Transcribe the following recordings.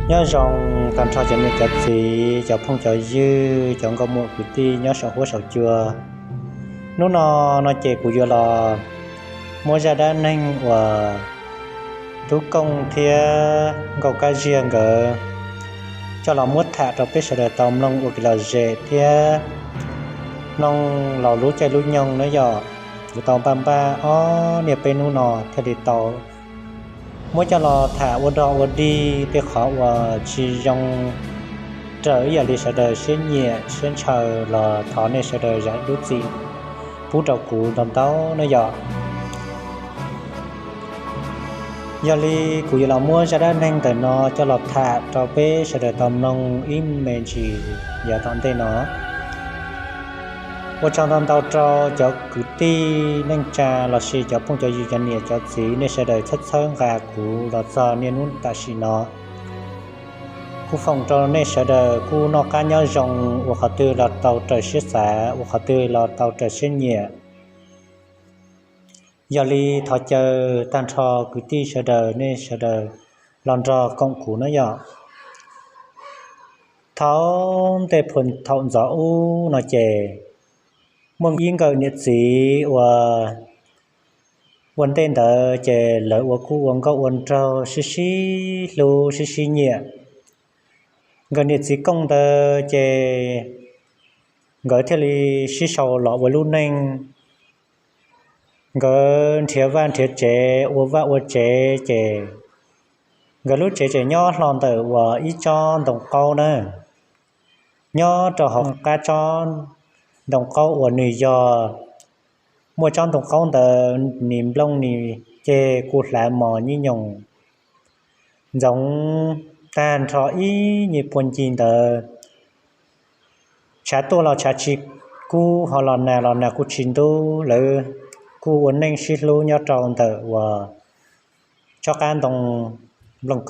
Nyob zoo tag nrho cov niam cov txiv, cov phooj cov ywg, cov nkauj muam kwv tij nyob saum huab saum cua. Hnub no, no ces kuv yuav los muab zaj dab neeg uas Tub Kooj thiab Nkauj Kab Ziag nkawd coj los muab tham rau peb sawv daws tau mloog ua kev lom zem thiab mloog laus lub caij lub nyoog na yom. Kuv tau npaj npaj ob niaj peb hnub no thiaj li tau muab coj los tham ua dog ua dig tej qhov uas tsis zoo raws ib yam li sawv daws siab nyiam siab ntshaw los thov nej sawv daws zam lub txim pub rau kuv ntau ntau na yom. Yog li kuv yuav los muab zaj dab neeg ntawm no coj los tham rau peb sawv daws tau mloog ib me ntsis yav tom ntej no. Ua tsaug ntau ntau rau cov kwv tij neej tsa los sis cov phooj cov ywg cov niam cov txiv nej sawv daws txhawb txhawb nqa kuv los txog niaj hnub tam sim no. Kuv foom rau nej sawv daws kuj noj qab nyob zoo, ua qhov twg los tau raws siab xav, ua qhov twg los tau raws siab nyiam. Yog li thov caw tag nrho kwv tij sawv daws nej sawv daws los nrog koom kuv na yom. Thaum ntej phuj thaum ntxov ub no ces muaj ib nkawm niam txiv uas ua ntej ntawd ces lawv ua kuj ua nkauj ua nraug sib sib hlub sib sib nyiam. Nkawd niam txiv kooj ntawd ces nkawd thiaj li sib sau los ua lub neej. Nkawd nrhiav vaj nrhiav tsev ua vaj ua tsev ces nkawd lub tsev tseem nyob hlo ntawm uas ib tsob ntoo qaub na, nyob rau hauv qab tsob ntoo qaub uas nws yog muaj tsob ntoo qaub ntawd nws nplooj nws ceg kuj hlav mos nyib nyoos ntxoov tag nrho ib nyuag puag ncig ntawd. Tshav tuaj los tshav tsis kub, ho los nag los nag kuj tsis ntub, lawv kuj ua neej sib hlub nyob rau ntawm uas tsob qab ntoo nplooj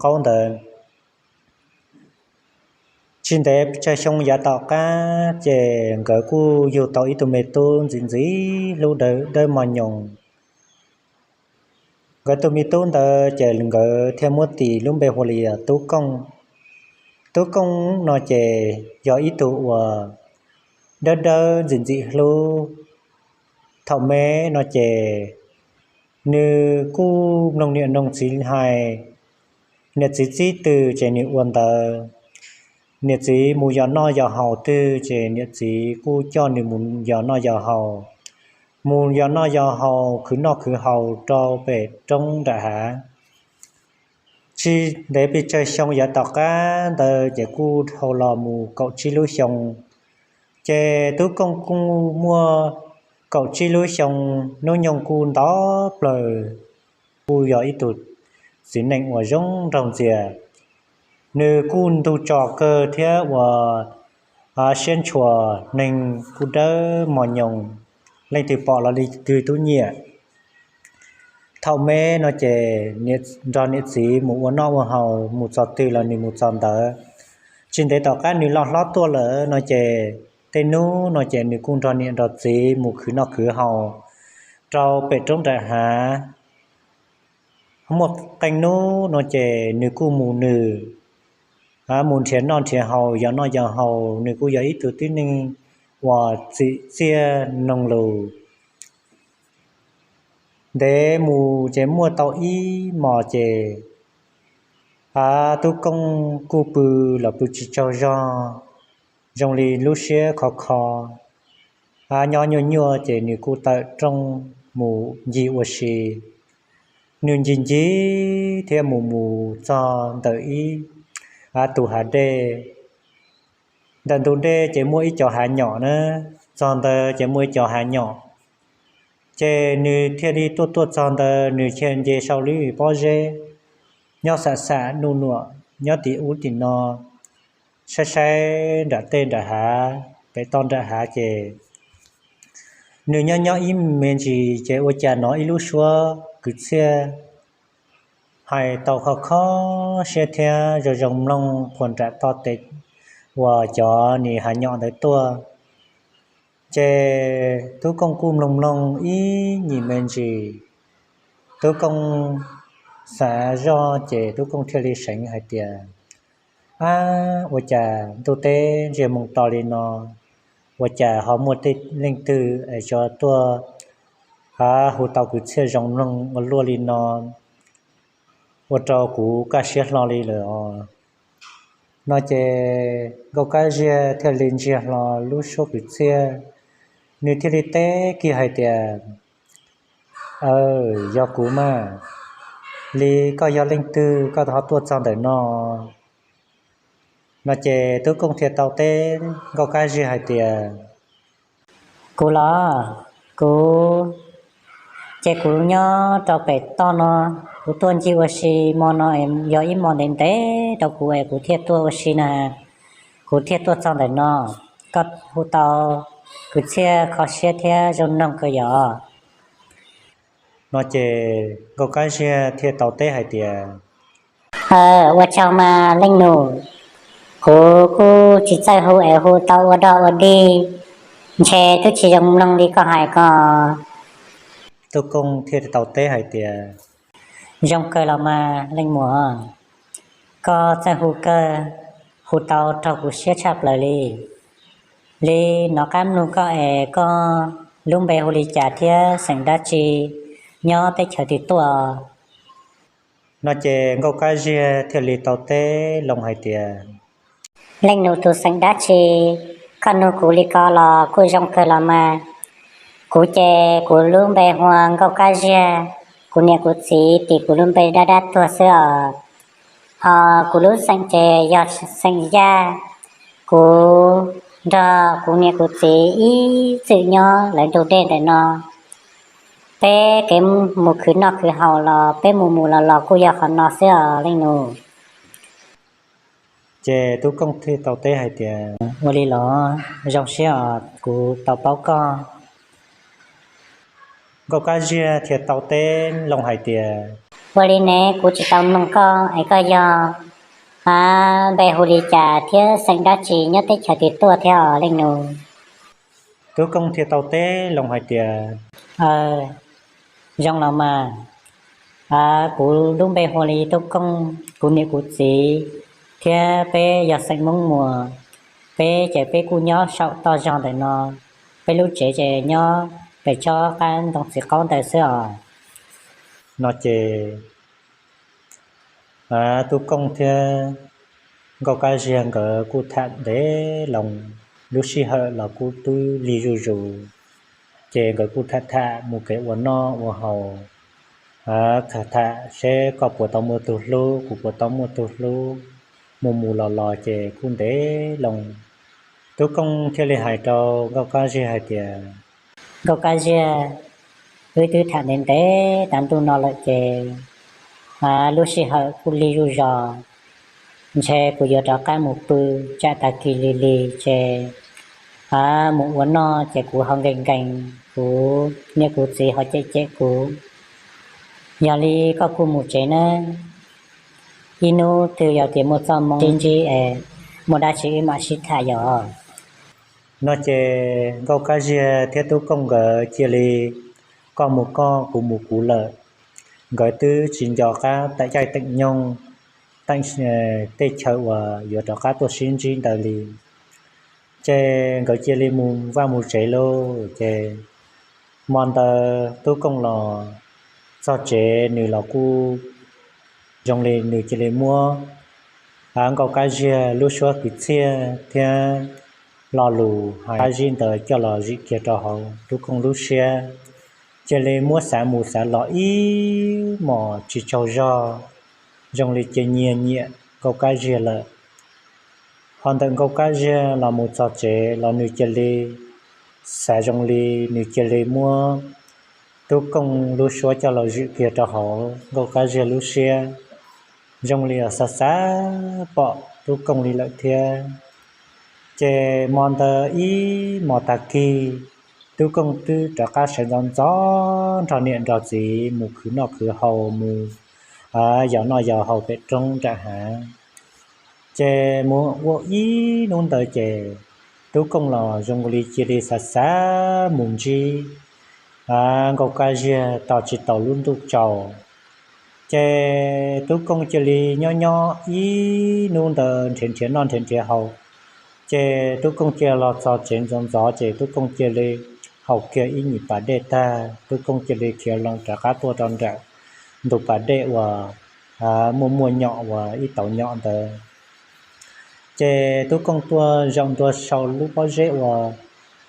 qaub ntawd. Tsis ntev tsawg xyoo yav tom qab ces nkawd kuj yug tau ib tug me tub ntxim ntxim hlub dawb mos nyoos. Nkawd tus me tub ntawd ces nkawd thiaj muab tis lub npe hu li Tub Kooj. Tub Kooj no ces yog ib tug uas dawb dawb ntxim ntxim hlub. Thaum me no ces nws kuj mloog niam mloog txiv hais, niam txiv txib twg ces nws ua ntawd. Niam txiv mus yos noj yos haus twg ces niam txiv kuj coj nws mus yos noj yos haus. Mus yos noj yos haus khwv noj khwv haus rau pem roob nram hav. Tsis ntev pes tsawg xyoo yav tom qab ntawd ces kuj dhau los mus kaum tsib lub xyoo. Ces Tub Kooj kuj muaj kaum tsib lub xyoo, hnub nyoog kuj ntau plaws, kuj yog ib tug txiv neej uas zoo nraug ntxias. Nws kuj ntug tso kawg thiab uas siab ntshua, neeg kuj dawb mos nyoos, leej twg pom los leej twg tub nyiam. Thaum me no ces nrog niam txiv mus ua noj ua haus mus txog twg los nws mus txog ntawd. Tsis ntev tom qab nws loj hlob tuaj lawm no ces tej hnub no ces nws kuj nrog niam nrog txiv mus khwv noj khwv haus rau pem roob nram hav. Muaj qee hnub no ces nws kuj mus nws, mus nrhiav noj nrhiav haus yos noj yos haus. Nws kuj yog ib tug tib neeg uas txim txiaj noog lus. Ntev mus ces muaj tau ib hmos ces Tub Kooj kuj pw los pw tsis tsaug zog, zoo li lub siab khov kho. Nyob nyuaj nyuaj ces nws kuj tawm rooj mus ncig ua si. Nws ncig ncig thiab mus mus txog ntawm ib tus hav dej. Ntawm ntug dej ces muaj ib co hav nyom na, txog ntawd ces muaj ib co hav nyom. Ces nws thiaj li tuaj tuaj txog ntawd, nws thiaj nce sau lub pob zeb, nyob xam xam nuj nuam nyob tim ub tim no, saib saib nram tej nram hav, pem toj nram hav ces nws nyob nyob ib me ntsis ces ua cas hnov ib lub suab kwv txhiaj hais tau kho kho siab thiab zoo zoo mloog puag nram toj tes uas cov niag hav nyom ntawd tuaj. Ces Tub Kooj kuj mloog mloog ib nyuag me ntsis, Tub Kooj xav zoj ces Tub Kooj thiaj li seev hais tias, Ab, ua cas ntuj teb ntsiag moo to li no, ua cas ho muaj tej leej twg es tso tuaj hu tau kwv txhiaj zoo mloog ua luaj li no, ua rau kuv kaj siab hlo li lawm os. No ces Nkauj Kab Ziag thiaj li ntsia hlo lub suab kwv txhiaj, nws thiaj li teb kiag hais tias, Aw, yog kuv mas. Li koj yog leej twg koj ho tuaj txog ntawm no? No ces Tub Kooj thiaj tau teb Nkauj Kab Ziag hais tias, Kuv los, kuv, ces kuv nyob rau pem toj no, kuv tuaj ncig ua si hmo no es yog ib hmo ntev ntev rau kuv es kuv thiaj tuaj ua si na, kuv thiaj tuaj txog ntawm no. Koj hu tau kwv txhiaj kho siab thiab zoo mloog kawg yom. No ces Nkauj Kab Ziag thiaj tau teb hais tias, Ua tsaug mas leej nus, kuv kuj tsis txawj hu es hu tau ua dog ua dig, ntshe twb tsis zoo mloog li koj hais ko. Tub Kooj thiaj tau teb hais tias, Zoo kawg los mas leej muam, koj txawj hu kawg, hu tau raug kuv siab tshaj plaws li. Li nov qab mloog koj es koj lub npe hu li cas thiab xeem dab tsi, nyob teb chaws twg tuaj? No ces Nkauj Kab Ziag thiaj li tau teb Loo hais tias, Leej nus tus xeem dab tsi, koj nug kuv li ko los kuj zoo kawg los mas. Kuv ces kuv lub npe hu ua Nkauj Kab Ziag, kuv niam kuv txiv tis kuv lub npe Dab Dab Tuag xwb os. Ho kuv lub xeem ces yog xeem Yaj, kuv nrog kuv niam kuv txiv ib txwm nyob lawv ntug dej ntawm no. Peb kev mus khwv noj khwv haus los peb mus mus los los kuj yog qhov no xwb os leej nus. Ces Tub Kooj thiaj tau teb hais tias, Ua li los zoo siab os, kuv tau paub koj. Nkauj Kab Ziag thiaj tau teb Loo hais tias, Ua li ne, kuv tsis tau mloog koj es koj yog npe hu li cas thiab xeem dab tsi, nyob teb chaws twg tuaj thiab os leej nus? Tub Kooj thiaj tau teb Loo hais tias, Zoo los mas, kuv lub npe hu li Tub Kooj, kuv niam kuv txiv thiab peb yog xeem Hmoob Muas, peb ces peb kuj nyob saum toj zog ntawm no, peb lub tsev ces nyob pem tsob qab ntoo txiv qaub ntawd xwb os. No ces Tub Kooj thiab Nkauj Kab Ziag nkawd kuj tham ntev loo, lub sij hawm los kuj twb lig zuj zus, ces nkawd kuj tham tham mus kev ua noj ua haus, tham seb koj puas tau muaj tug hlub, kuv puas tau muaj tug hlub, mus mus los los ces kuj ntev loo. Tub Kooj thiaj li hais rau Nkauj Kab Ziag hais tias, Nkauj Kab Ziag, wb twb tham ntev ntev tav ntuj no lawm ces lub sij hawm kuj lig zuj zos, ntshe kuv yuav rov qab mus pw, tsam tag kis lig lig ces mus ua noj ces kuv ho nkees nkees, kuv niam kuv txiv ho cem cem kuv. Yog li koj kuj mus tsev nawb, ib hnub twg yog tias muaj txoj moo sib ntsib es muaj dab tsi wb mam sib tham yom. No ces Nkauj Kab Ziag thiab Tub Kooj nkawd cia li koj mus koj, kuv mus kuv lawm. Nkawd twb tsis nco qab teem caij teem nyoog, teem tej chaw uas yuav rov qab tuaj sib ntsib ntawd li. Ces nkawd cia li mus vaj mus tsev lauj. Ces hmo ntawd Tub Kooj los txog tsev, nws los kuj zoo li nws cia li muab Nkauj Kab Ziag lub suab kwv txhiaj thiab lo lus hais qab zib ntawd coj los zim kiag rau hauv Tub Kooj lub siab. Cia li muab xav mus xav los ib hmos tsis tsaug zog, zoo li cia nyiag nyiam Nkauj Kab Ziag lawm. Ho ntawm Nkauj Kab Ziag los mus txog tsev los nws cia li xav zoo li nws cia li muab Tub Kooj lub suab coj los zwm kiag rau hauv Nkauj Kab Ziag lub siab, zoo li xav xav pom Tub Kooj li lawm thiab. Ces hmo ntawd ib hmos tag kis, Tub Kooj twb rov qab sawv ntxov ntxov nrog niam nrog txiv mus khwv noj khwv haus, mus yos noj yos haus pem roob nram hav. Ces mus ua ib hnub ntawd ces Tub Kooj los zoo li cia li xav xav mus ntsib Nkauj Kab Ziag tos tsis tau lub ntuj tsaus. Ces Tub Kooj cia li nyob nyob ib hnub ntawd nrhiav nrhiav noj nrhiav nrhiav haus, ces Tub Kooj cia los txog tsev ntxov ntxov ces Tub Kooj cia li haus kiag ib nyuag pas dej tag, Tub Kooj cia li khiav loo rov qab tuaj rau nram ntug pas dej uas muaj muaj nyom uas ib tauv nyom ntawd. Ces Tub Kooj tuaj zaum ntua saum lub pob zeb uas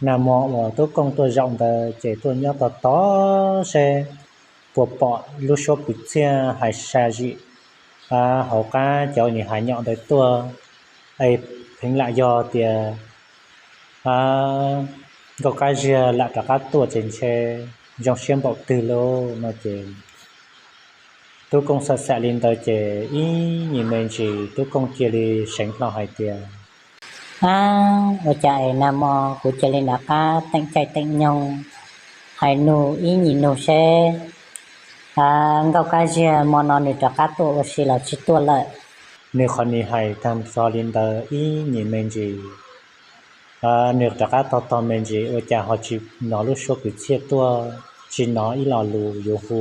nag hmo uas Tub Kooj tuaj zaum ntawd, ces tuaj nyob tos tos seb puas pom lub suab kwv txhiaj hais sa zim hauv qab cov niag hav nyom ntawd tuaj, es pheev lam yog tias Nkauj Kab Ziag lam rov qab tuaj ces ntshe zoo siab npaum twg lauj no ces Tub Kooj xav xav li ntawd ces ib nyuag me ntsis Tub Kooj cia li seev hlo hais tias, Ab, ua cas es nag hmo kuv cia li rov qab teem caij teem nyoog hais nug ib nyuag nug seb Nkauj Kab Ziag hmo no nws rov qab tuaj ua si los tsis tuaj lawm. Nws qhov nws hais tag nrho li ntawd ib nyuag me ntsis, nws rov qab tog tog me ntsis ua cas ho tsis hnov lub suab kwv txhiaj tuaj, tsis hnov ib lo lus yuav hu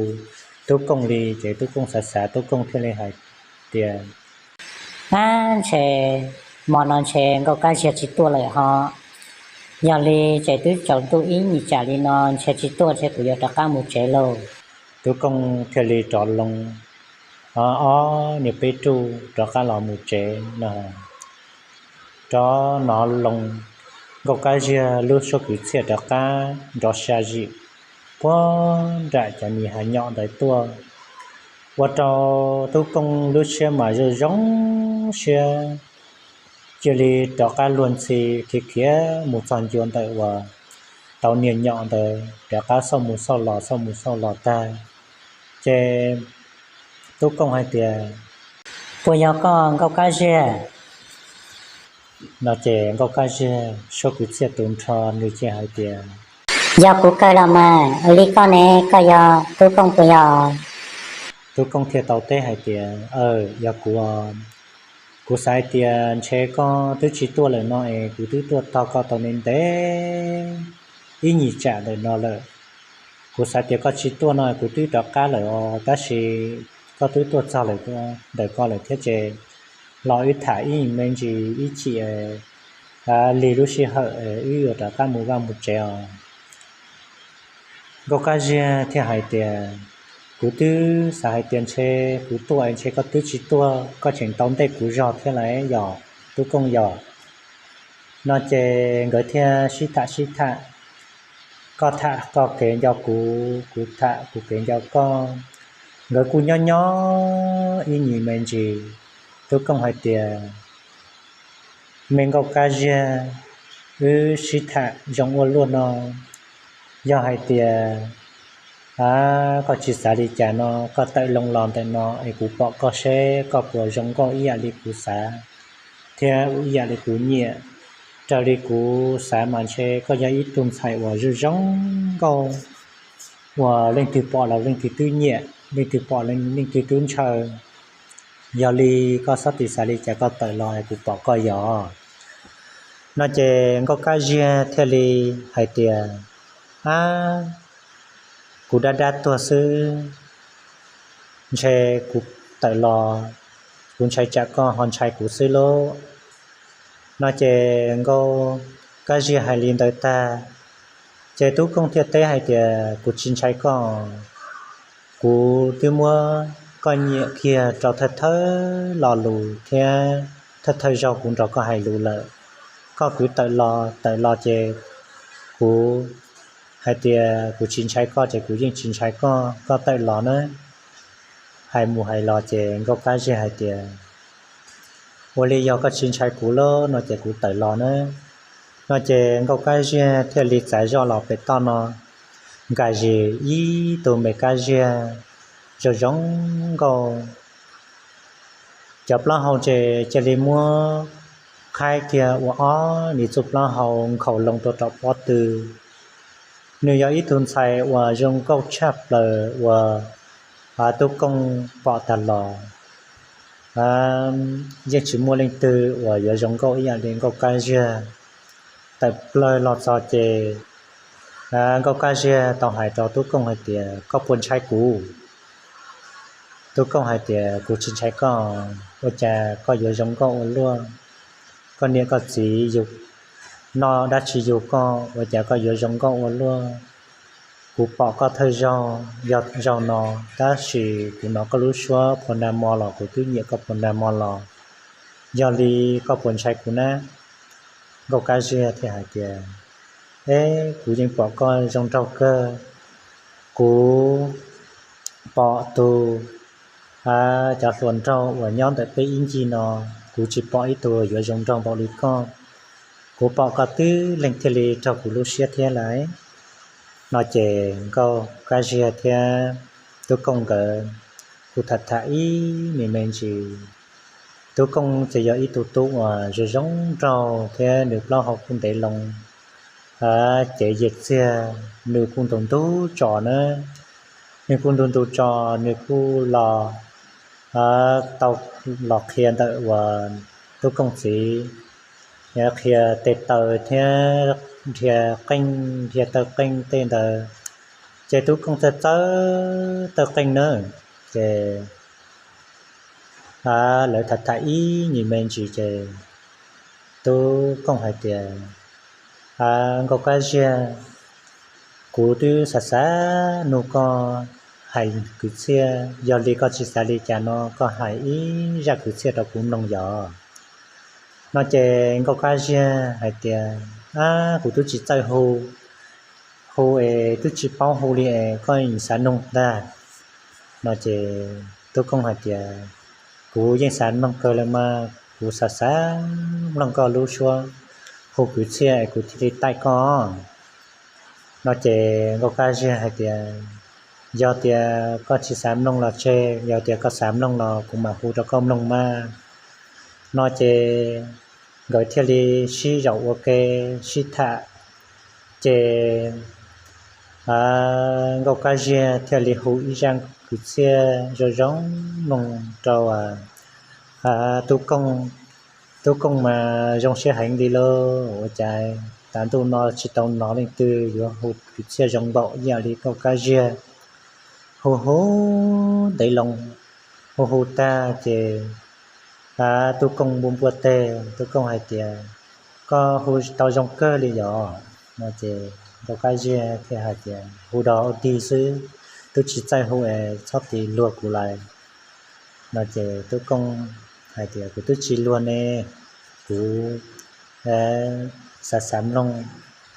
Tub Kooj li. Ces Tub Kooj xav xav, Tub Kooj thiaj li hais tias, Ab, ntshe hmo no ntshe Nkauj Kab Ziag tsis tuaj lawm ho. Yog li ces twb tsaus ntuj ib nyuag tsam li no ntshe tsis tuaj, ntshe kuv yuav rov qab mus tsev lauj. Tub Kooj thiaj li rov loo ob niag peb ruj rov qab los mus tsev no, rov hnov loo Nkauj Kab Ziag lub suab kwv txhiaj rov qab nrov sa zim puag nram cov niag hav nyom ntawd tuaj, ua rau Tub Kooj lub siab mas zoo zoo siab, cia li rov qab luag ntxhi khiav khiav mus txog ncua ntawm uas tauv niag nyom ntawd rov qab xauj mus xauj los xauj mus xauj los tag, ces Tub Kooj hais tias, Puas yog koj Nkauj Kab Ziag? No ces Nkauj Kab Ziag suab kwv txhiaj tu nrho, nws cia hais tias, Yog kuv kawg los mas, ua li koj ne, koj yog Tub Kooj puas yog? Tub Kooj thiaj tau teb hais tias, Aw, yog kuv. Kuv xav hais tias ntshe koj twb tsis tuaj lawm no es kuv twb tuaj tog koj tau ntev ntev ib nyuag tsam ntawm no lawm. Kuv xav tias koj tsis tuaj no kuv twb rov qab lawm os, tab sis koj twb tuaj txog lawm ntawm koj lawm thiab ces los wb tham ib me ntsis ib chim, lig lub sij hawm wb yuav rov qab mus vaj mus tsev os. Nkauj Kab Ziag thiaj hais tias, Kuv twb xav hais tias ntshe kuv tuaj ntshe koj twb tsis tuaj, koj tseem tau ntej kuv zog thiab lauj yog Tub Kooj yog. No ces nkawd thiaj sib tham sib tham, koj tham koj kev nco kuv, kuv tham kuv kev nco koj. Nkawd kuj nyob nyob ib nyuag me ntsis, Tub Kooj hais tias, Me Nkauj Kab Ziag, wb sib tham zoo ua luaj no, yog hais tias koj tsis xav li cas no koj tawm loo los ntawm no es kuv pom koj seb koj puas zoo nkauj ib yam li kuv xav thiab ib yam li kuv nyiam. Raws li kuv xav mas ntshe koj yog ib tug ntxhais uas zoo zoo nkauj uas leej twg pom los leej twg twb nyiam, leej twg pom leej twg twb ntshaw. Yog li koj txhob tis xav li cas, koj tawm los es kuv pom koj yog. No ces Nkauj Kab Ziag thiaj li hais tias, Ab, kuv dab dab tuag xwb, ntshe kuv tawm los kuv ntshai tsam koj ho ntshai kuv xwb lauj. No ces Nkauj Kab Ziag hais li ntawd tag, ces Tub Kooj thiaj teb hais tias, Kuv tsis ntshai koj, kuv twb muab koj nyiam kiag rau thawj thawj lo lus thiab thawj thawj zaug kuv nrog koj hais lus lawm. Koj kwv tawm los tawm los ces kuv hais tias kuv tsis ntshai koj ces kuv yeej tsis ntshai koj, koj tawm los nawb. Hais mus hais los ces Nkauj Kab Ziag hais tias, Ua li yog koj tsis ntshai kuv lawm no ces kuv tawm los nawb. No ces Nkauj Kab Ziag thiaj li txav zoj los pem toj no, nkam zis ib tug me kab ziag zoo zoo nkauj. Cov plaub hau ces cia li muab qhaib kiag ua ob niag txuj plaub hau nkhaus loo rau tom pob tw. Nws yog ib tug ntxhais uas zoo nkauj tshaj plaws uas Tub Kooj pom tag los yeej tsis muaj leej twg uas yuav zoo nkauj ib yam li Nkauj Kab Ziag. Tawm plaws los txog ces Nkauj Kab Ziag tau hais rau Tub Kooj hais tias, Koj puas ntshai kuv? Tub Kooj hais tias, Kuv tsis ntshai koj, ua cas koj yuav zoo nkauj ua luaj? Koj niam koj txiv yug, noj dab tsi yug koj, ua cas koj yuav zoo nkauj ua luaj? Kuv pom koj thawj zaug yog zaum no, tab sis kuv hnov koj lub suab phua nag hmo los kuv twb nyiam koj phua nag hmo los. Yog li koj puas ntshai kuv na? Nkauj Kab Ziag thiaj hais tias, Eb, kuv yeej pom koj zoo nraug kawg. Kuv pom tus, cov hluas nraug uas nyob ntawm peb ib ncig no, kuv tsis pom ib tug yuav zoo nraug npaum li koj. Kuv pom koj twb leeg thiaj li raug kuv lub siab thiab lawm. No ces Nkauj Kab Ziag thiab Tub Kooj nkawd kuj tham tham ib me me ntsis. Tub Kooj ces yog ib tug tub uas zoo zoo nraug thiab nws plaub hau kuj ntev loo, cev yias txiag, nws kuj ntug ntug tso na. Nws kuj ntug ntug tso, nws kuj los, tau los qhia ntawm uas Tub Kooj txiv, qhia tes taw thiab nrhiav qeej, nrhiav taw qeej tej ntawd. Ces Tub Kooj txawj txawj taw qeej na. Ces lawv tham tham ib nyuag me ntsis ces Tub Kooj hais tias, Nkauj Kab Ziag, kuv twb xav xav nug koj hais kwv txhiaj, yog li koj tsis xav li cas no koj hais ib zaj kwv txhiaj rau kuv mloog yom. No ces Nkauj Kab Ziag hais tias, Ab, kuv twb tsis txawj hu, hu es twb tsis paub hu li es koj xav nug ntag. No ces Tub Kooj hais tias, Kuv yeej xav mloog kawg lawm mas, kuv xav xav mloog koj lub suab hu kwv txhiaj es kuv thiaj li taij koj. No ces Nkauj Kab Ziag hais tias, Yog tias koj tsis xav mloog los tseg, yog tias koj xav mloog los kuv mam hu rau koj mloog mas. No ces nkawd thiaj li sib zaum ua ke sib tham. Ces Nkauj Kab Ziag thiaj li hu ib zaj kwv txhiaj zoo zoo mloog rau Tub Kooj. Tub Kooj mas zoo siab heev li lauj, ua cas tav ntuj no tsis tau hnov leej twg yuav hu kwv txhiaj zoo npaum ib yam li Nkauj Kab Ziag. Hu hu ntev loo, hu hu tag ces Tub Kooj npuaj npuaj teg, Tub Kooj hais tias, Koj hu tau zoo kawg li yom. No ces Nkauj Kab Ziag thiaj hais tias, Hu dog ua dig xwb, twb tsis txawj hu es txhob tis luag kuv lawm. No ces Tub Kooj hais tias, Kuv twb tsis luag ne, kuv xav xav mloog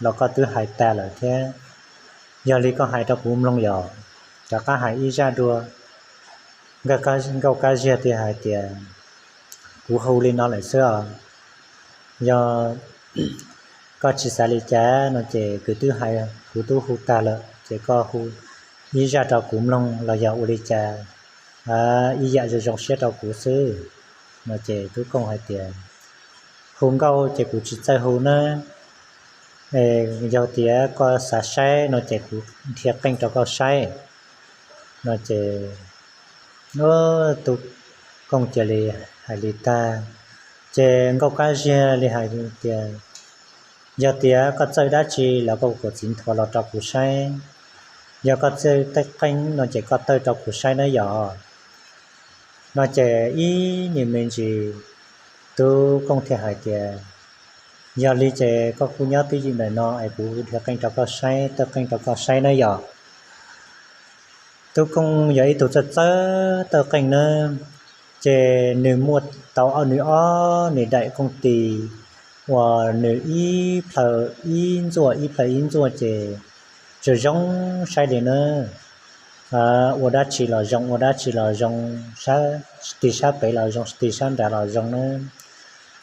los koj twb hais tag lawm thiab. Yog li koj hais rau kuv mloog yom, rov qab hais ib zaj dua. Nkauj Kab Ziag thiaj hais tias, Kuv hu li no lawm xwb os. Yog koj tsis xav li cas no ces kuv twb hais, kuv twb hu tag lawm ces koj hu ib zaj rau kuv mloog los yog ua li cas, ib yam zoo zoo siab rau kuv xwb. No ces Tub Kooj hais tias, Hu nkauj ces kuv tsis txawj hu na, yog tias koj xav saib no ces kuv nrhiav qeej rau koj saib. No ces Tub Kooj cia li hais li tag, ces Nkauj Kab Ziag li hais tias, Yog tias koj txawj dab tsi los koj kuj txiv nthuav los rau kuv saib. Yog koj txawj taw qeej no ces koj taw rau kuv saib nawb yom. No ces ib nyuag me ntsis Tub Kooj thiaj hais tias, Yog li ces koj kuj nyob twj ywm ntawm no es kuv nrhiav qeej rau koj saib, taw qeej rau koj saib nawb yom. Tub Kooj yog ib tug txawj txawj taw qeej nawb, ces nws muaj tau nws ob niag daim kooj tis uas nws ib plhaw ib ntxuaj ib plhaw ib ntxuaj ces zoo zoo saib li nawb. Ua dab tsi los zoo, ua dab tsi los zoo, sab tig sab pem los zoo, tig sab nrad los zoo nawb.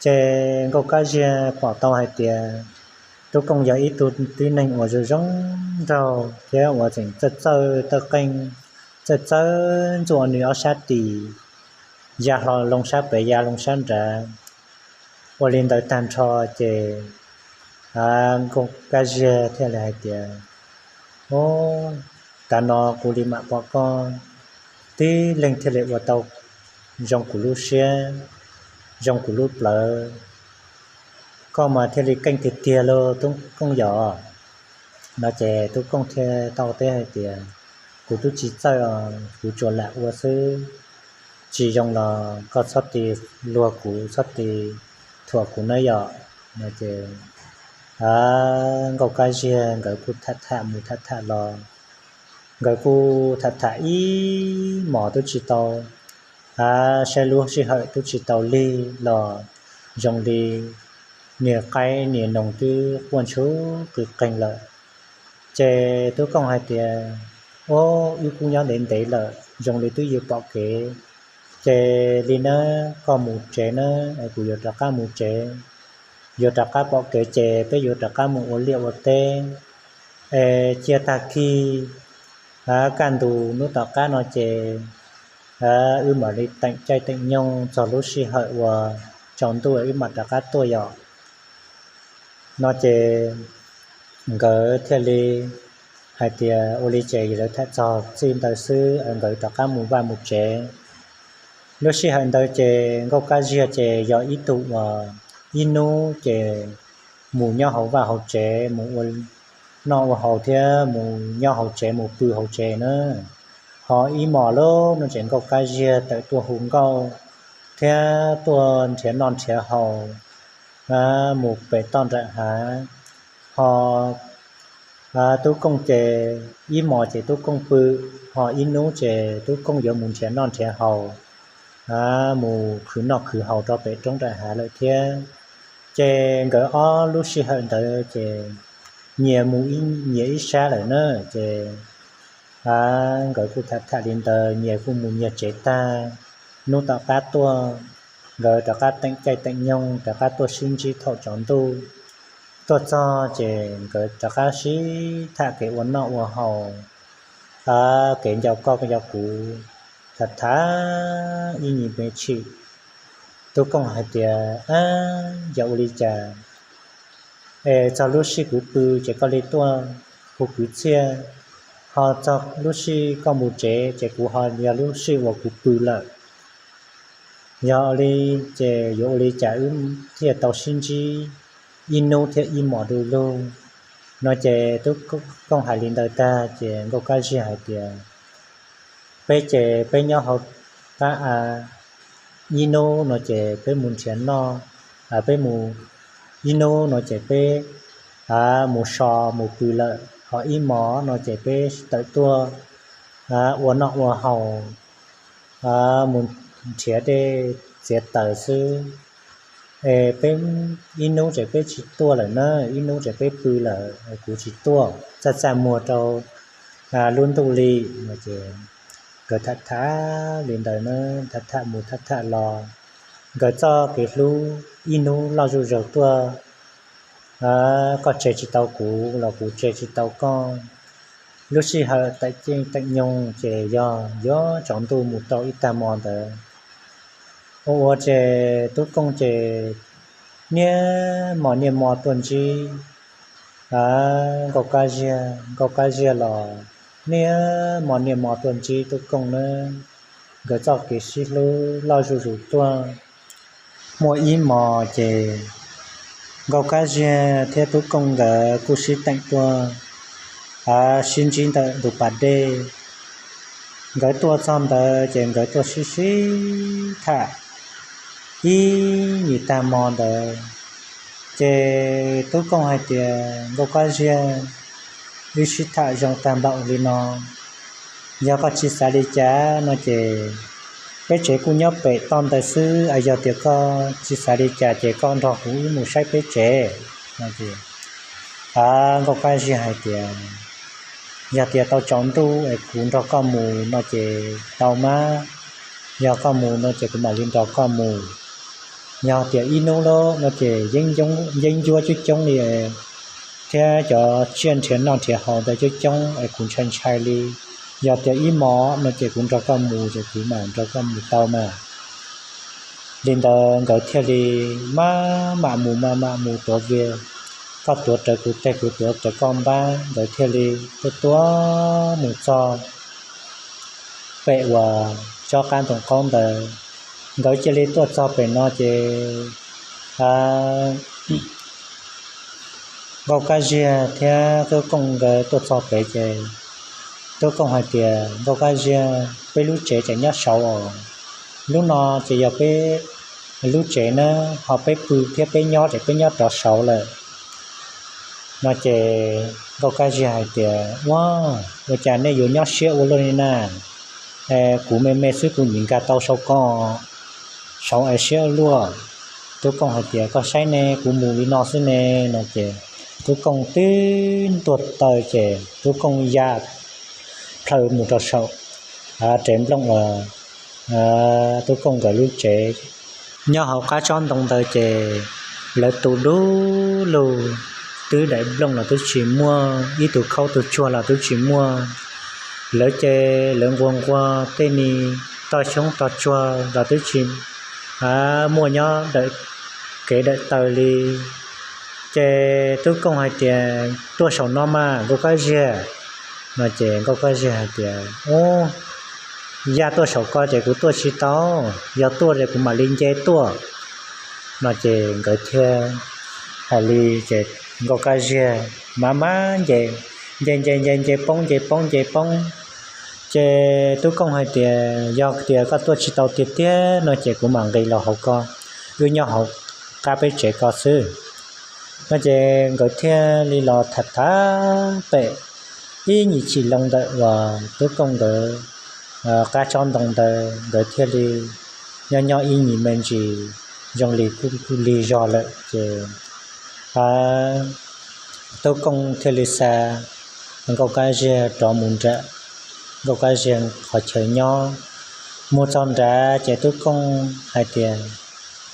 Ces Nkauj Kab Ziag pom tau hais tias Tub Kooj yog ib tug tib neeg uas zoo zoo nraug thiab uas tseem txawj txawj taw qeej, txawj txawj ntxuaj nws ob sab tis, ya hlo loo sab pem ya loo sab nrad. Ua li ntawd tag nrho ces Nkauj Kab Ziag thiaj li hais tias, Ub, tav no kuv li mam pom koj, tib leeg thiaj li ua tau zoo kuv lub siab, zoo kuv lub plawv. Koj mas thiaj li keej tiag tiag lauj Tub Kooj yom. No ces Tub Kooj thiaj tau teb hais tias, Kuv twb tsis txawj os, kuv tsuas lam ua xwb. tsis zoo los koj txhob tis luag kuv, txhob tis thuam kuv nawb yom. No ces Nkauj Kab Ziag nkawd kuj tham tham mus tham tham los, nkawd kuj tham tham ib hmos twb tsis tau, saib lub sij hawm twb tsis tau lig los zoo li niag qaib niag noog twb quaj ntsuj qw qeeg lawm. Ces Tub Kooj hais tias, Ob, wb kuj nyob ntev ntev lawm, zoo li twb yuav pom kev. Ces li nawb, koj mus tsev nawb, es kuv yuav rov qab mus tsev. Yuav rov qab pom kev ces peb yuav rov qab mus ua liaj ua teb. Es cia tag kis kaj ntug hnub tom qab no ces wb mam li teem caij teem nyoog txog lub sij hawm uas tsaus ntuj wb mam rov qab tuaj yom. No ces nkawd thiaj li hais tias ua li ces lawv tham txog txij ntawd xwb nkawd rov qab mus vaj mus tsev. Lub sij hawm ntawd ces Nkauj Kab Ziag ces yog ib tug uas ib hnub ces mus nyob hauv vaj hauv tsev mus ua noj ua haus thiab mus nyob hauv tsev mus pw hauv tsev na. Ho ib hmos lawm no ces Nkauj Kab Ziag tawm tuaj hu nkauj thiab tuaj nrhiav noj nrhiav haus, mus pem toj nram hav. Ho Tub Kooj ces ib hmos ces Tub Kooj pw, ho ib hnub ces Tub Kooj yuav mus nrhiav noj nrhiav haus, mus khwv noj khwv haus rau pem roob nram hav lawm thiab. Ces nkawd ob lub sij hawm ntawd ces nyias mus nyias ib sab lawm na. Ces nkawd kuj tham tham li ntawd nyias kuj mus nyias tsev tag. Hnub tom qab tuaj nkawd rov qab teem caij teem nyoog rov qab tuaj sib ntsib thaum tsaus ntuj. Tuaj txog ces nkawd rov qab sib tham kev ua noj ua haus, kev nco koj nco kuv, tham tham ib nyuag me tshim. Tub Kooj hais tias, Ab, yog ua li cas es txog lub sij kuv pw ces koj li tuaj hu kwv txhiaj, ho txog lub sij koj mus tsev ces kuv ho yog lub sij uas kuv pw lawm. Yog li ces yuav ua li cas wb thiaj tau sib ntsib ib hnub thiab ib hmos du lug? No ces Tub Kooj hais li ntawd tag ces Nkauj Kab Ziag hais tias, Peb ces peb nyob hauv qab av, ib hnub no ces peb mus nrhiav noj, peb mus, ib hnub no ces peb mus so mus pw lawm, ho ib hmos no ces peb tawm tuaj ua noj ua haus, mus nrhiav dej txiav taws xwb. Es peb ib hnub ces peb tsis tuaj lawm na, ib hnub ces peb pw lawm, kuv tsis tuaj, txaj txaj muag rau lub ntuj li. Nkawd tham tham li ntawd na, tham tham mus tham tham los, nkawd txoj kev hlub ib hnub loj zuj zus tuaj, koj tseg tsis tau kuv los kuv tseg tsis tau koj. Lub sij hawm teem caij teem nyoog ces yog yuav tsaus ntuj mus rau ib tag hmo ntawd. Ua ua ces Tub Kooj ces niaj hmo niaj hmo tuaj ntsib Nkauj Kab Ziag, Nkauj Kab Ziag los niaj hmo niaj hmo tuaj ntsib Tub Kooj nawb. Nkawd txoj kev sib hlub loj zuj zus tuaj. Muaj ib hmos ces Nkauj Kab Ziag thiab Tub Kooj nkawd kuj sib teem tuaj sib ntsib ntawm ntug pas dej. Nkawd tuaj txog ntawd ces nkawd tuaj sib sib tham ib nyuag tag hmo ntawd, ces Tub Kooj hais tias, Nkauj Kab Ziag, wb sib tham zoo tag npaum li no, yog koj tsis xav li cas no ces peb tsev kuj nyob pem toj ntawd xwb, yog tias koj tsis xav li cas ces koj nrog kuv wb mus saib peb tsev. Nkauj Kab Ziag hais tias, Yog tias tau tsaus ntuj es kuv nrog koj mus no ces tau mas, yog koj mus no ces kuv mam li nrog koj mus. Yog tias ib hnub lawm no ces yeeb ncuab coob coob li, thiab cov tsiaj nrhiav noj nrhiav haus ntawd coob coob es kuv ntshai ntshai li. Yog tias ib hmos no ces kuv nrog koj mus ces kuv mam nrog koj mus tau mas. Li ntawd nkawd thiaj li maj mam mus maj mam mus tuav vias, koj tuav rawv kuv teg kuv tuav rawv koj npab, nkawd thiaj li tuaj tuaj mus txog pem uas tsob qab ntoo qaub ntawd. Nkawd cia li tuaj txog pem no ces Nkauj Kab Ziag thiab Tub Kooj nkawd tuaj txog pem ces Tub Kooj hais tias, Nkauj Kab Ziag, peb lub tsev tseem nyob saud os. Lub no ces yog peb lub tsev na, ho peb pw thiab peb nyob ces peb nyob rov saud lawm. No ces Nkauj Kab Ziag hais tias, Ua, ua cas nej yuav nyob siab ua luaj li na? Kuv me me xwb kuv nim nkag tau saud ko, saud es siab luaj. Tub Kooj hais tias, Koj saib ne, kuv mus li no xwb ne. No ces Tub Kooj twb ntuag taw ces Tub Kooj ya plhaw mus rau saum tsev nplooj uas Tub Kooj nkawd lub tsev. Nyob hauv qab tsob ntoo ntawd ces lawv tu dub lug, twb daim nplooj los twb tsis muaj, ib tug khaub tug tsuag los twb tsis muaj. Lawv ces lawv nquag nquag tej ni, toj xyoob toj tsuag los twb tsis muaj nyob dawm kev dawm taw li. Ces Tub Kooj hais tias, Tuaj saum no mas Nkauj Kab Ziag. No ces Nkauj Kab Ziag hais tias, Ub, ya tuaj saum ko ces kuv tuaj tsis tau, yog tuaj ces kuv mam li nce tuaj. No ces nkawd thiaj hais li ces Nkauj Kab Ziag mas mas nce, nce nce nce nce poob nce poob nce poob. Ces Tub Kooj hais tias, Yog tias koj tuaj tsis tau tiag tiag no ces kuv mam nqis los hauv ko, wb nyob hauv qab peb tsev ko xwb. No ces nkawd thiaj li los tham tham pem ib nyuag chim loo ntawm uas Tub Kooj nkawd qab tsob ntoo ntawd, nkawd thiaj li nyob nyob ib nyuag me ntsis zoo li kuj lig zog lawm ces Tub Kooj thiaj li xa Nkauj Kab Ziag rov mus nram Nkauj Kab Ziag qhov chaw nyob. Mus txog nrad ces Tub Kooj hais tias,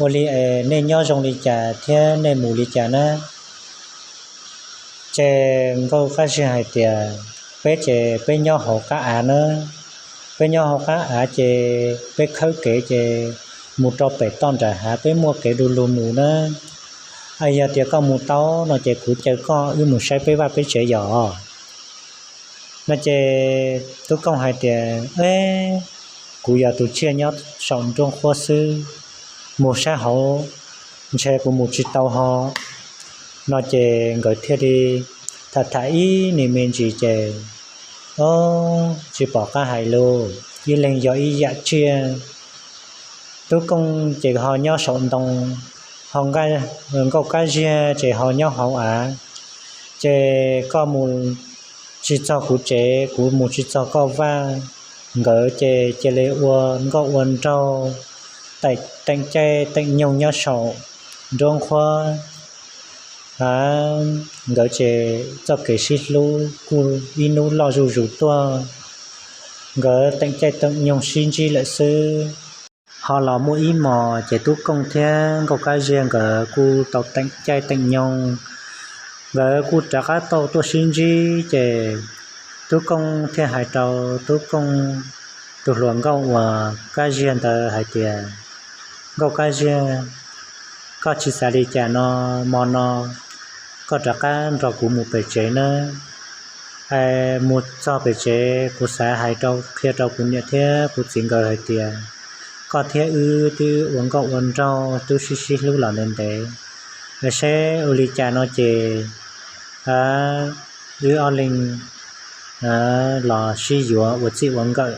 Ua li es nej nyob zoo li cas thiab nej mus li cas na? Ces Nkauj Kab Ziag hais tias, Peb ces peb nyob hauv qab av na, peb nyob hauv qab av ces peb khawb kev ces mus rau pem toj nram hav peb muaj kev du lug mus na. Yog tias koj mus tau no ces kuv caw koj wb mus saib peb vaj peb tsev yom. No ces Tub Kooj hais tias, Kuv yog tus tsiaj nyob saum nruab qhuab xwb, mus sab hauv ntshe kuv mus tsis tau ho. No ces nkawd thiaj li tham tham ib nyuag me ntsis ces, o, tsis pom qab hais lus, ib leeg yog ib yam tsiaj. Tub Kooj ces ho nyob saum ntoo, ho Nkauj Kab Ziag ces ho nyob hauv av. Ces koj mus tsis txog kuv tsev, kuv mus tsis txog koj vaj, nkawd ces cia li ua nkauj ua nraug, teem caij teem nyoog nyob saum nruab qhuab. Nkawd ces txoj kev sib hlub kuj ib hnub loj zuj zus tuaj. Nkawd teem caij teem nyoog sib ntsib lawm xwb. Ho los muaj ib hmos ces Tub Kooj thiab Nkauj Kab Ziag nkawd kuj tau teem caij teem nyoog, nkawd kuj rov qab tau tuaj sib ntsib ces Tub Kooj thiaj hais rau Tub Kooj tus hluas nkauj uas Kab Ziag ntawd hais tias, Nkauj Kab Ziag, koj tsis xav li cas no, hmo no koj rov qab nrog kuv mus pem tsev nawb. Mus txog pem tsev kuv xav hais rau, qhia rau kuv niam thiab kuv txiv nkawd hais tias koj thiab wb twb ua nkauj ua nraug twb sib sib hlub los ntev ntev, seb ua li cas no ces wb ob leeg los sib yuav ua txij ua nkawm,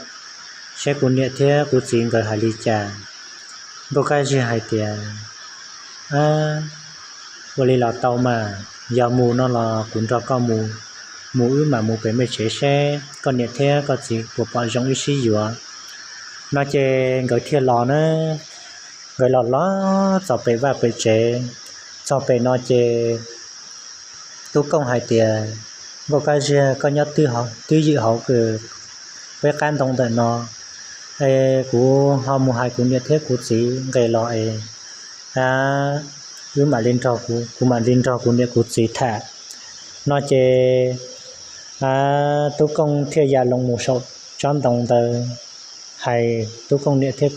seb kuv niam thiab kuv txiv nkawd hais li cas. Nkauj Kab Ziag hais tias, Ua li los tau mas, yog mus no los kuv nrog koj mus, mus wb mam mus pem mej tsev seb koj niam thiab koj txiv puas pom zoo wb sib yuav. No ces nkawd thiaj los na, nkawd los los txog pem vaj pem tsev. Txog pem no ces Tub Kooj hais tias, Nkauj Kab Ziag, koj nyob twb ywm hauv peb qab ntoo ntawm no, es kuv ho mus hais kuv niam thiab kuv txiv nqes los es wb mam li nrog, kuv mam li nrog kuv niam kuv txiv tham. No ces Tub Kooj thiaj ya loo mus saum tsob ntoo ntawd, hais Tub Kooj niam thiab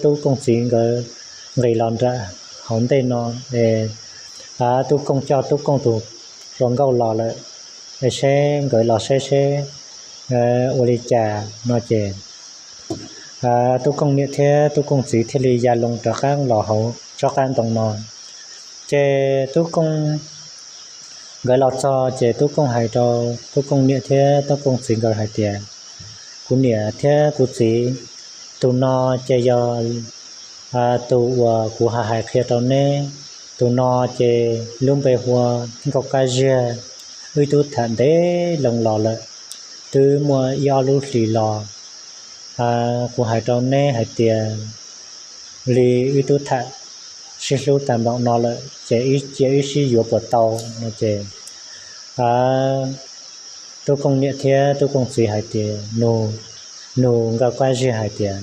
Tub Kooj txiv nkawd nqis los nram hauv ntej no es Tub Kooj coj Tub Kooj tus hluas nkauj los lawm, es seb nkawd los saib seb ua li cas no ces Tub Kooj niam thiab Tub Kooj txiv thiaj li ya loo rov qab los hauv tsob qab ntoo no. Ces Tub Kooj, nkawd los txog ces Tub Kooj hais rau Tub Kooj niam thiab Tub Kooj txiv nkawd hais tias, Kuv niam thiab kuv txiv, Tus no ces yog tus uas kuv hais hais qhia rau neb. Tus no ces lub npe hu ua Nkauj Kab Ziag, wb twb tham ntev loo los lawm, twb muaj ib ob lub hlis los. Kuv hais rau neb hais tias li wb twb tham sib hlub tag npaum no lawm ces cia wb sib yuav puas tau no ces Tub Kooj niam thiab Tub Kooj txiv hais tias, nug Nkauj Kab Ziag hais tias,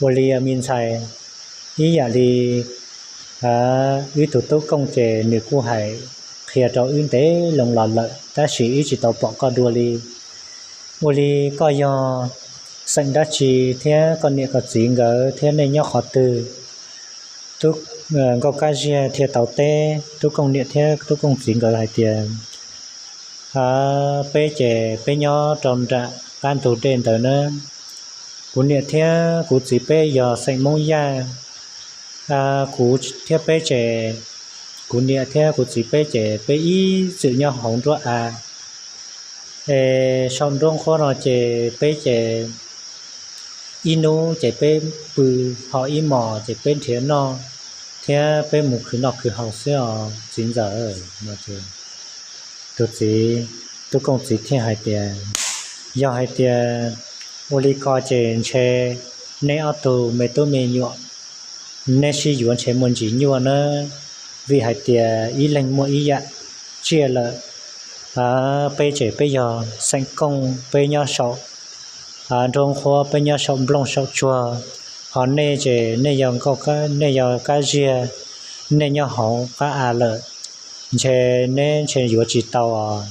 ua li me ntxhais, ib yam li wb tus Tub Kooj ces nws kuj hais qhia rau wb ntev loo los lawm tab sis wb tsis tau pom koj dua li. Ua li koj yog xeem dab tsi thiab koj niam koj txiv nkawd thiab nej nyob qhov twg? Nkauj Kab Ziag thiaj tau teb Tub Kooj niam thiab Tub Kooj txiv nkawd hais tias, peb ces peb nyob rau nram qab ntug dej ntawd na. Kuv niam thiab kuv txiv peb yog xeem Hmoob Yaj. Kuv thiab peb ces, kuv niam thiab kuv txiv peb ces peb ib txwm nyob hauv nruab av es saum nruab nqhuab no ces peb ces ib hnub ces peb pw, ho ib hmos ces peb nrhiav noj thiab peb mus khwv noj khwv haus xwb os txiv ntxawm. Tus txiv, Tub Kooj txiv thiaj hais tias, yog hais tias ua li ko ces ntshe neb ob tug me tub me nyuam neb sib yuav ntshe muaj ntsis nyuaj nawb, vim hais tias ib leeg muaj ib yam tsiaj lawm. Peb ces peb yog xeem Kooj, peb nyob saum nruab nqhuab, peb nyob saum nplooj saum tsuag, ho nej ces nej yog Nkauj, nej yog Kab Ziag, nej nyob hauv qab av lawm, ntshe neb ntshe yuav tsis tau os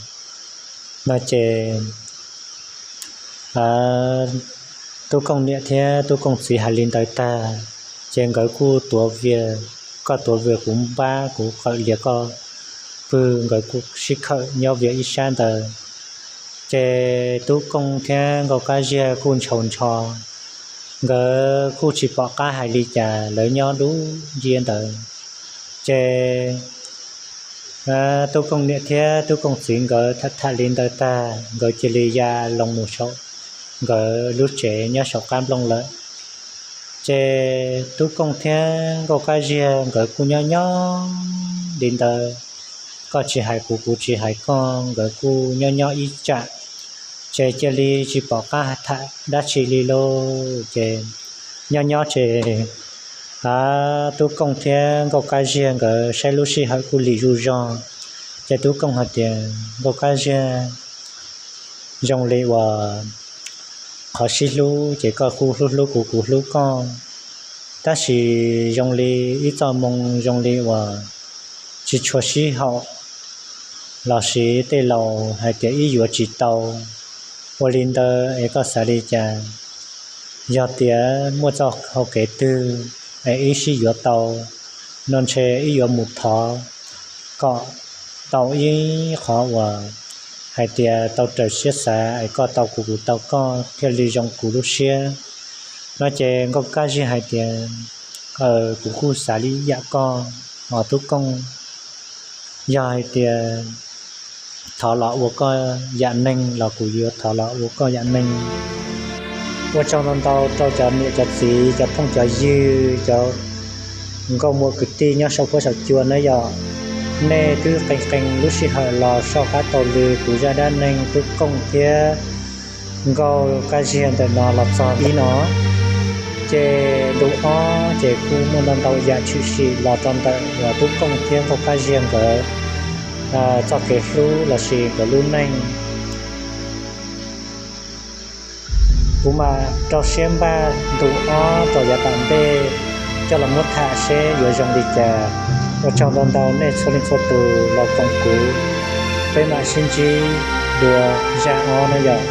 no ces Tub Kooj niam thiab Tub Kooj txiv hais li ntawd tag ces nkawd kuj tuav vias, koj tuav vias kuv npab, kuv qawm lias koj pw, nkawd kuj sib khawm nyob vias ib sab ntawd. Ces Tub Kooj thiab Nkauj Kab Ziag kuj ntshaus ntsho, nkawd kuj tsis pom qab hais li cas, lawv nyob dub ncia ntawd. Ces Tub Kooj niam thiab Tub Kooj txiv nkawd tham tham li ntawd tag, nkawd cia li ya los mus saum nkawd lub tsev nyob saum qab nplooj lawm. Ces Tub Kooj thiab Nkauj Kab Ziag nkawd kuj nyob nyob li ntawd, koj tsis hais kuv, kuv tsis hais koj, nkawd kuj nyob nyob ib tsam, ces cia li tsis pom qab tham dab tsi li lauj. Ces nyob nyob ces Tub Kooj thiab Nkauj Kab Ziag nkawd saib lub sij hawm kuj lig zuj zog, ces Tub Kooj hais tias, Nkauj Kab Ziag, zoo li uas qhov sib hlub ces koj kuj hlub hlub kuv, kuv hlub koj, tab sis zoo li ib txoj moo zoo li uas tsis tshua sib haum, los sis tej laus hais tias ib yuav tsis tau. Ua li ntawd es koj xav li cas? Yog tias muaj txoj hau kev twg es ib sib yuav tau no ntshe ib yuav mus thov kom tau ib qhov uas hais tias tau raws siab xav es koj tau kuv, kuv tau koj thiaj li zoo kuv lub siab no ces Nkauj Kab Ziag hais tias, kuv kuj xav li yam koj os Tub Kooj. Yog hais tias thov los ua koj yam neeg los kuv yuav thov los ua koj yam neeg. Ua tsaug ntau ntau rau cov niam cov txiv, cov phooj cov ywg, cov nkauj muam kwv tij nyob saum huab saum cua na yom. Nej twb qee qee lub sij hawm los soj qab taug lw kuv zaj dab neeg Tub Kooj thiab Nkauj Kab Ziag ntawm no los txog ib no, ces ntu ob ces kuj muaj ntau ntau yam tshwm sim los rau ntawm uas Tub Kooj thiab Nkauj Kab Ziag nkawd txoj kev hlub los sis nkawd lub neej. Kuv mam rau siab npaj ntu ob rau yav tom ntej coj los muab tham seb yuav zoo li cas. Ua tsaug ntau ntau nej txhua leej txhua tus los koom kuv, peb mam sib ntsib dua zaj ob na yom.